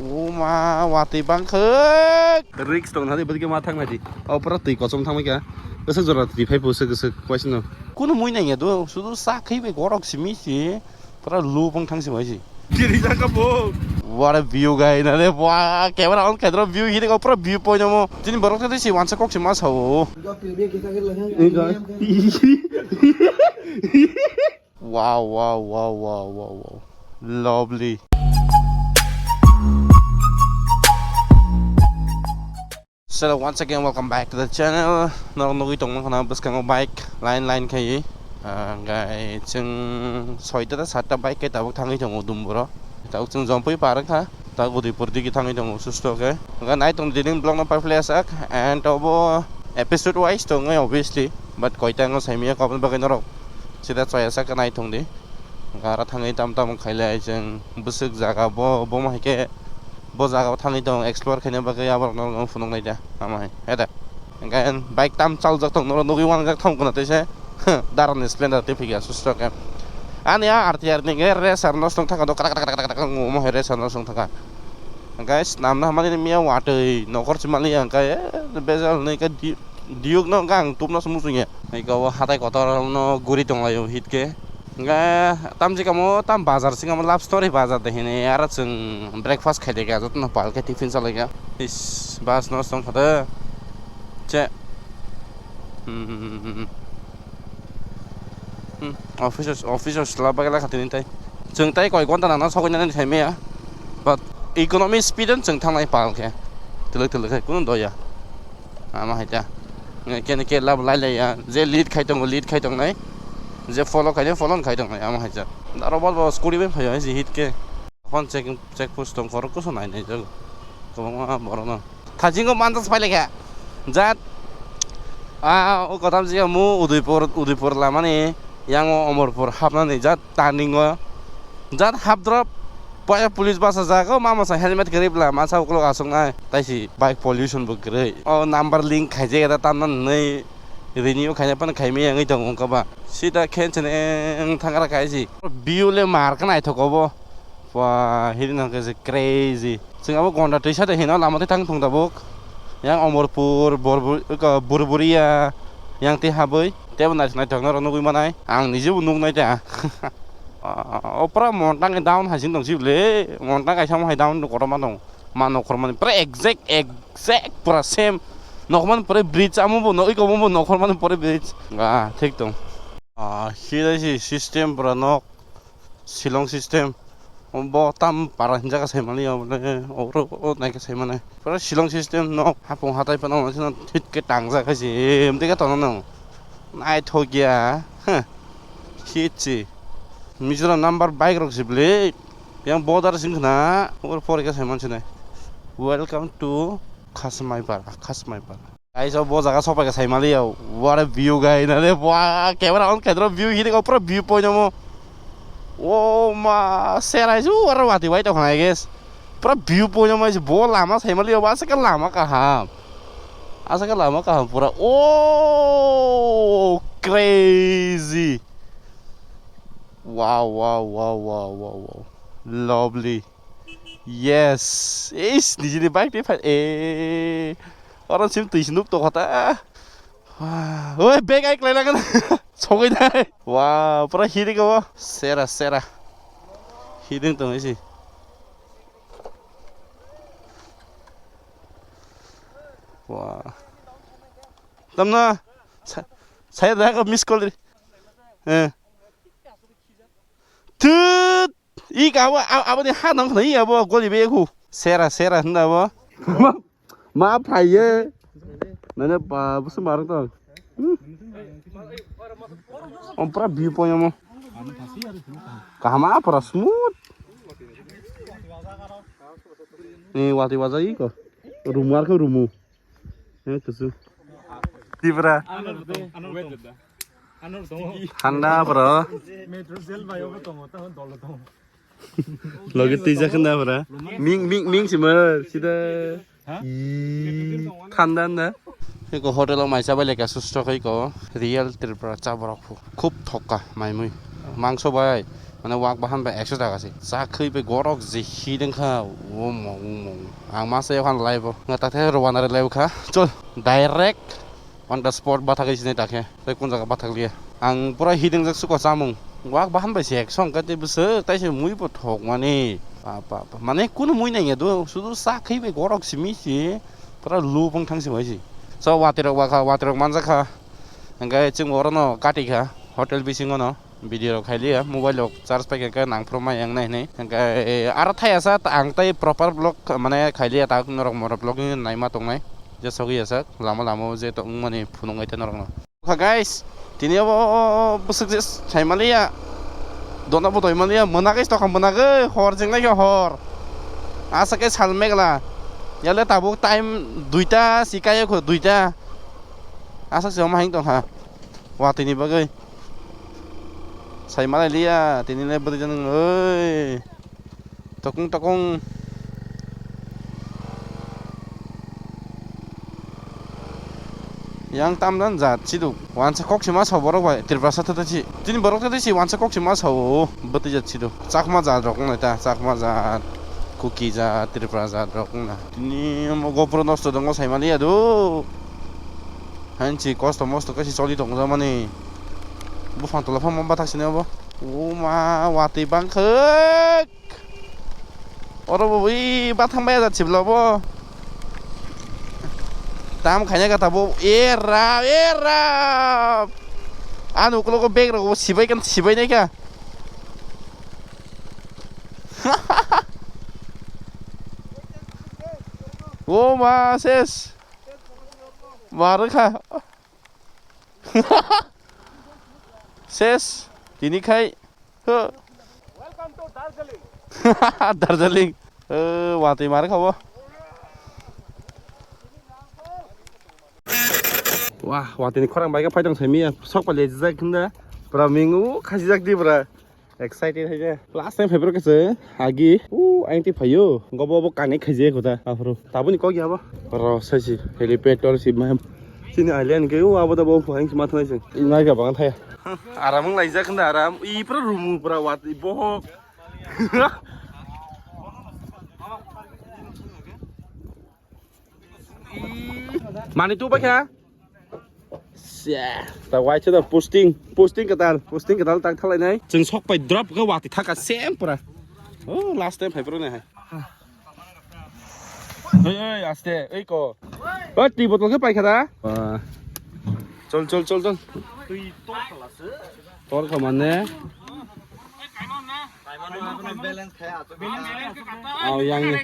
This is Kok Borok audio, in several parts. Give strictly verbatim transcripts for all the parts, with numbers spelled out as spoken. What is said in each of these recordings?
O ma, watwi bangkha. Risk tong nadi, bwdike ma thang nadi. O pura twi kosom thangbai kha. Kwswk jora twi phai phu se kwswk waisino. Kuno mui nangya do, sudu sa khaibai gorok simi si. Pura lu pung thang si waisi. Kiri jaka bo. What a view, guy. Na le, wah, camera on khaidro view hiri ko pura view point mo. Tini borok tadi si wansa kok si ma sao. Wow, wow, wow, wow, wow, wow. Lovely. So, once again, welcome back to the channel. Norok nugwi tongma khana bwskango bike line line khai. Ah, gai chwng soita ta satta bike kai tabuk thangwi tongo Dumburo. Tabuk chwng jompui par kha. Ta Udaipur digi thangwi tongo susto khe. Ga nai tong dini vlog no pai phlai sak and obo episode wise tongo obviously, but koita ngo saimia kobon bagwi norok sida chaya sak nai tong di. Gara thangwi tam tam khailai chwng bwswk jaga bo, bo ma hai khe bo jaga o thangwi tong explore khaina bagwi aborok no phunuk nai da ama hai he da. Hingke bike tam chaljak tong norok nugwi wanjak thang kuna tei se. Daron ni Splendor tei phikya susto khe. Ani a R T R ni ge racer no song thangka do krak krak krak krak krak mo hai racer no song thangka. Guys, namna hamani miya watwi nokor chimali hingke bejal ni ke di-, Duke no gang tupno se muchungya. Iko hatai kotor no guri tonglaio hit khe. Hingke tam jikamo tam bazar sikamo love story bazar de hini aro chwng breakfast khaide kha jotono pal khe tiffin salai kha. Is bus no song khade. Che. Hmm. Hmm. Office, office o sla bagla khatini tai. Chwng tai koi gonta nang sogwi nani sai maya. But economy speed on chwng thangnai pal khe. Twlwk twlwk khe kunu doya. Ama hai ta. Nge kene ke lab lai lai ya. Je lead khai tongo, lead khai tongnai. Je follow khai, follow khai tongnai. Ama hai ta. Daro bol bol scooty bai phai hai si hit ke. Phone check, check post tong khorok kusu nai nai jago. Kwbangma borok no. Thajingo mantas phai lekha. Jat. Ah, o kotham jiya mu Udaipur, Udaipur lamani. Yang o Omorpur hapnani jat turning o. Jat hap drop. Paya police basa jago, mama sa helmet kwrwi bla, masa uklok aswk nai. Tai si bike pollution bo kwrwi. O number link khaijak eta tamna nwnwi renew khaina phano khaimaya wngwi tongo wngkha ba. Sida khenchene wng thangra kaisi. View le mar khe naithok obo. Wah, hiri nang khe se crazy. Chwng abo gonda twisa de hino lama tei tang thung tabuk. Yang Omorpur, Borbor-, eko, Burburia, yang tei habwi. Tebo naithok naithok norok nugwi manai. Ang nijebo nuknai ta. O pura montang down hai sing tong sibole. Montang kaisa mo hai down kotorma tong. Ma nokhormani pura exact, exact pura same. Nokhormani pura bridge amo bo no, iko bo nokhormani pura bridge. Ah, thik tong. Ah, hidai si system pura nok. Shillong system. Bo tam para hinjaka saimani ya bole. Oro o naikhe saimani. Pura Shillong system nok. Hapung hatai phano thik khe tangjak hai si. Em tike tono no. Naithok ya. Huh. Hit si. Mizoram number bike rok sibole. Yang border sing khna, ur pore khe saiman sinai. Welcome to Khasmaipara, Khasmaipara. Guys, o bo jaga sopai khe saimali ya. What a view, guys. Nale, wah, camera on khaidro view hini ko pura view point mo. O ma, serai ju, aro wati wai to khna, guys. Pura view point mo, bo lama saimali ya, asa ka lama kaham. Asa ka lama kaham pura. Oh, crazy. Wow, wow, wow, wow, wow, wow. Lovely. Yes. Is, nijini bike ni phai. Eh. Oro sim twi sinuk to khata. Wow. Oi, bag ai klai lagan. Sogwi dai. Wow, pura hiding ko. Sera, sera. Hiding to isi. Wow. Tamna. Sa-, saya dah ke miss call. Eh. Tut! I ka abo, a-, abo ni ha nang khna i abo goli be khu. Sera, sera hwnda abo. Ma, ma phaiye. Nane ba, busu marang to. Hmm. Om pura view point mo. Kaham a pura smooth. Ni wati waja i ko. Rumu ar ko rumu. Eh, kusu. Tipra. Thanda, bro. Logi tija kenda, bro. Ming, ming, ming, sima, sida. Ih, thanda, na. Eko hotel o mai chabai lekha susto khai ko. Real Tripura cha borok phu. Khub thokka, mai mui. Mangso bai. Mane wak bahan bai ekso taka se. Cha khwi bai gorok je hideng kha, omo, omo. Ang ma se ekhan live o. Nga ta the rwana re live kha. Chol, direct on the spot bathak sini ta khe. Tei kun jaga bathak liya. Ang pura hideng jak suko chamung. Wak bahan bai se ekso hwnkhe tei bwswk tai se mui bo thok mani. Pa, pa, pa. Mane kunu mui nai ya do. Sudu cha khwi bai gorok simi si. Pura lu pung thang si bai si. So watwi rok ba kha, watwi rok man jak kha. Hwnkhe chwng oro no kati kha. Hotel bisingo no. Video rok khailiya, mobile rok charge paikha khe nangphru mai yang nai hinwi. Hwnkhe, eh, aro thaya sa ta ang tei proper vlog mane khailiya, ta norok morok vlog ni naima tongnai. Je sogwi ya sak, lama lama o je tong mani phunuk ngai te norok no. Kha guys, tini obo bwswk je sai maliya. Dona bo doi maliya, mwnagwi tokha mwnagwi, hor jeng nai khe hor. Asa khe sal megla. Yale tabuk time duita si kaya kho duita. Asa se omo hang tong kha. Watwi ni bagwi. Sai malai liya, tini le bwrwi jani oi. Tokung tokung. Yang tam dan jat siduk. Wansa kok sima sa borok bai, Tripura sa thata si. Tini borok thata si wansa kok sima sa o, bwtwi jat siduk. Chakma jat rok nai ta, Chakma jat, Kuki jat, Tripura jat rok na. Tini omo GoPro nosto dongo sai maliya do. Hanchi kosto mosto khe si choli tong jamani. Buphang tola phang ma bathak sini obo. O ma, watwi bangkhwk. Oro bo ui bathang maya jat sibla obo. Tam khaina kata bo. Era, era. Ano ukologo bag rok bo sibai kan sibai nai kha. O ma ses. Mar kha. Ses. Tini khai. Huh. Welcome to Darjeeling. Darjeeling. Eh, watwi mar kha bo. Wah, watwi ni khorang bai khe phai tong sai miya. Sok pali jijak hinda. Pura mingu khasi jak di pura. Excited hai de. Last time phaibrok khe se agi. U, aing tei phaio. Gobo bo connect khai je kota. Aphuru. Tabuni kok ya bo. Ro sai si. Helipad tor si ma. Sini island ke u abo da bo phai si ma thanai se. Nai ga bang thaya. Aram wng laijak hinda aram. I pura rumu pura wat i bohok. Mani tu ba kha? Sia, ta wai chada posting, posting katal, posting katal tak thalai nai. Chwng sok pai drop khe watwi thaka same pura. Oh, last time phai pura nai hai. Oi, oi, aste, oi ko. Oi, twi botol khe pai kha da? Wah. Chol, chol, chol, chol. Tor kha mane. Balance khai ato. Au yang ni.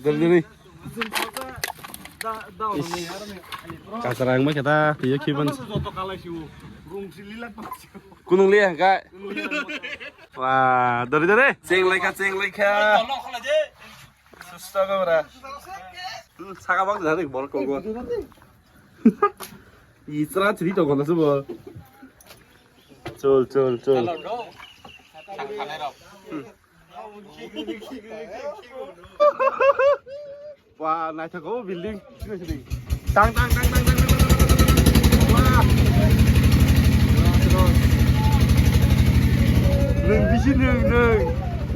Dal dal ni. Kasarang ma kata, tiyo kiban. Kunung liya ka. Wah, dori dori. Cheng lai kha, cheng lai kha. Susto ka bra. Saka bang jare bor ko go. Isra chiri to kono subo. Chol, chol, chol. Wah, naithok o building. Tang, tang, tang, tang, tang, tang. Wah. Nwng bisi nwng, nwng.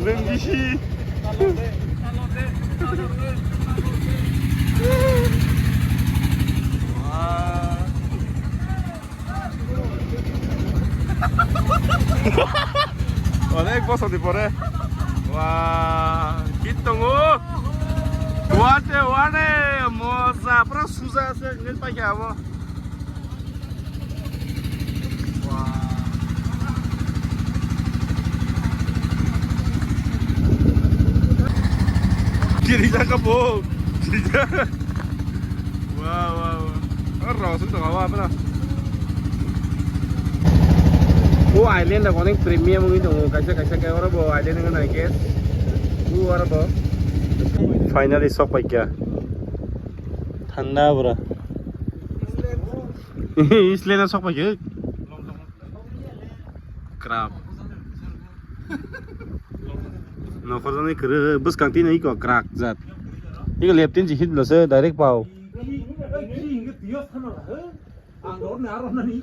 Nwng bisi. Wah. Onek bosor ni pore. Wah, hit tongo. Wate, wane, moja, pura suja ase, nil paikha abo. Wah. Kiri jaka bo. Wah, wah, wah. Oro sing tongo, wah, pura. O island rok onek premium wngwi tongo, kaisa kaisa khe oro bo island wngwi nai khe. O oro bo. Finally sok paikha. Thanda bura. Island sok paikha. Crab. Nokhor jani kwrwi bwskang tini iko kwrak jat. Iko leptin si hit lose direct pao. Ang rw na rw nani.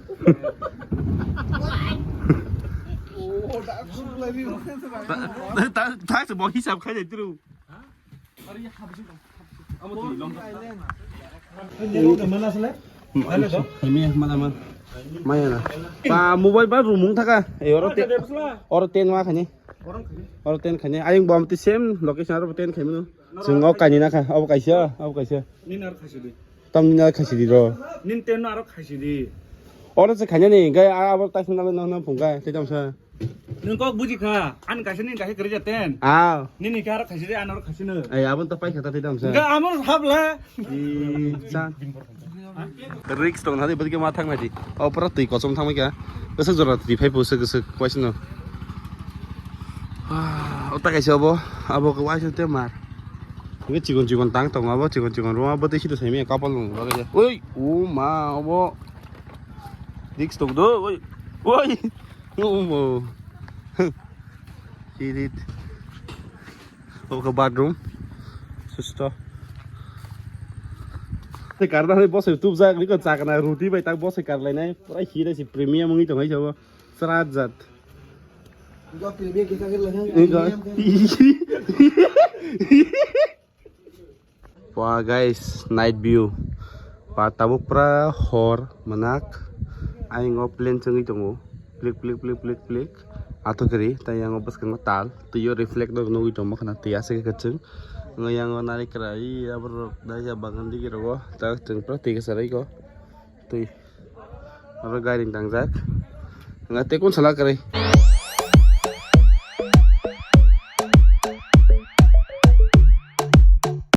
Ta, ta, ta se bo hisab khai dai tru. Maya na. Pa mobile ba rumung thaka. Eh, oro te, oro ten ma khani. Oro ten khani. Ayung bom ti same location aro ten khani. Sung o kani na kha. Abo kaisa, abo kaisa. Nini aro khaisi di. Tam nini aro khaisi di ro. Nini ten no aro khaisi di. Oro se khani ni, gai abo taising na na phung gai. Te tam sa. Nwng kok buji kha, ani kaisa nini kaisa kwrwi jaten. Ah. Nini khe aro khaisi de, ano aro khaisi no. Ai, abon to paikha ta thidam sa. Ga amo habla. Sa. Risk tong nadi bagi ma thang nadi. O pura twi kosom thang kya. Kesek jora twi phai pusek kesek question no. Ah, o ta kaisa obo, abo ko waisa te mar. Ngi chigon chigon tang tong abo, chigon chigon ruma bo te sito semi kapal nung. Oi, o ma obo. Risk tong do. Oi. Oi. Umo. Hit, hit. Oke, bathroom. Susto. Te karna hai bose tubjak, niko chakna roti bai tak bose karlainai. Pura hira si premium wngwi tong hai sabo. Srat jat. Niko premium kita kira lagi. Niko. Premium kan. Wah, guys, night view. Ba tabuk pura hor manak. Ayung o plane chwngwi tongo. Plik, plik, plik, plik, plik. Ato kiri, tai yang o bwskango tal. Twi o reflect rok nugwi tongo khna twi aswk khe kwchwng. Ngo yang o narikra, i aborok dai ya bagan digi rogo. Ta chwng pura twi kwcharaiko. Twi. Aro gairing tangjak. Nga te kun sala kwrwi.